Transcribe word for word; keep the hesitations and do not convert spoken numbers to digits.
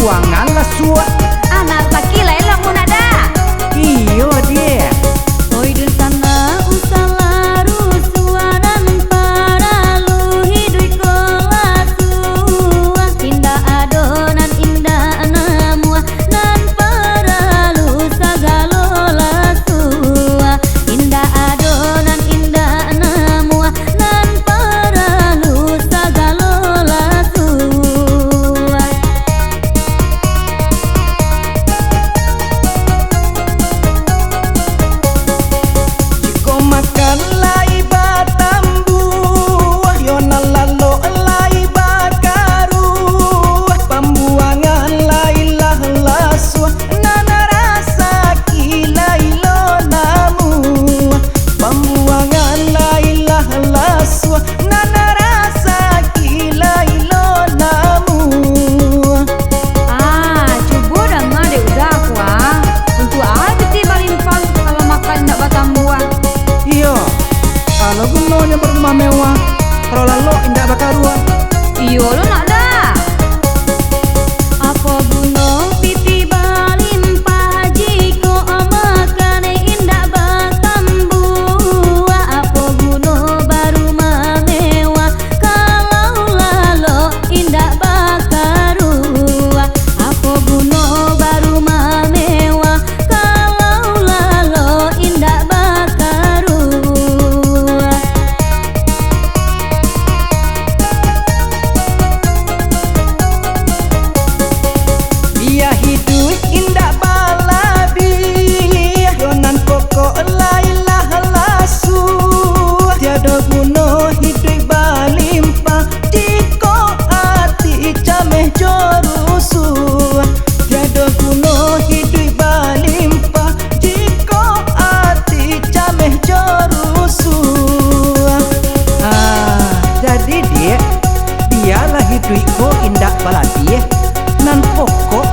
Pambuangan lasuah. Anak sakilai lamun ada. Iyo, Diak. Oi, dunsanak usah larusuah, nan paralu hiduik ko lasuah. Indak ado nan indak namuah, nan paralu sagalo lasuah. Indak ado nan indak namuah, nan paralu sagalo lasuah. Jikok makan lai batambuah, yo nan lalok lai bakaruah, pambuangan lai lah lasuah, nan rasaki lai lo namuah. Pambuangan lai lah lasuah, nan rasaki lai lo namuah. Ah, cubo danga dek Uda ko, ah. Untuak a pitih balimpah, kalau makan indak batambuah? Iyo, alo gunonyo barumah mewah, kalau lalok indak bakaruah? Iyo lo nak Da. Apo guno pitih balimpah, jikok makan indak batambuah? Apo guno barumah mewah, kalau lalok indak bakaruah? Apo guno barumah mewah, kalau lalok indak bakaruah? Bia hiduik indak balabiah, yo nan pokok lai lah lasuah. Tiado guno hiduik balimpah, jikok ati cameh jo rusuah. Tiado guno hiduik balimpah, jikok ati cameh jo rusuah. Ah, jadi, Diak, bialah hiduik ko indak balabiah, nan pokok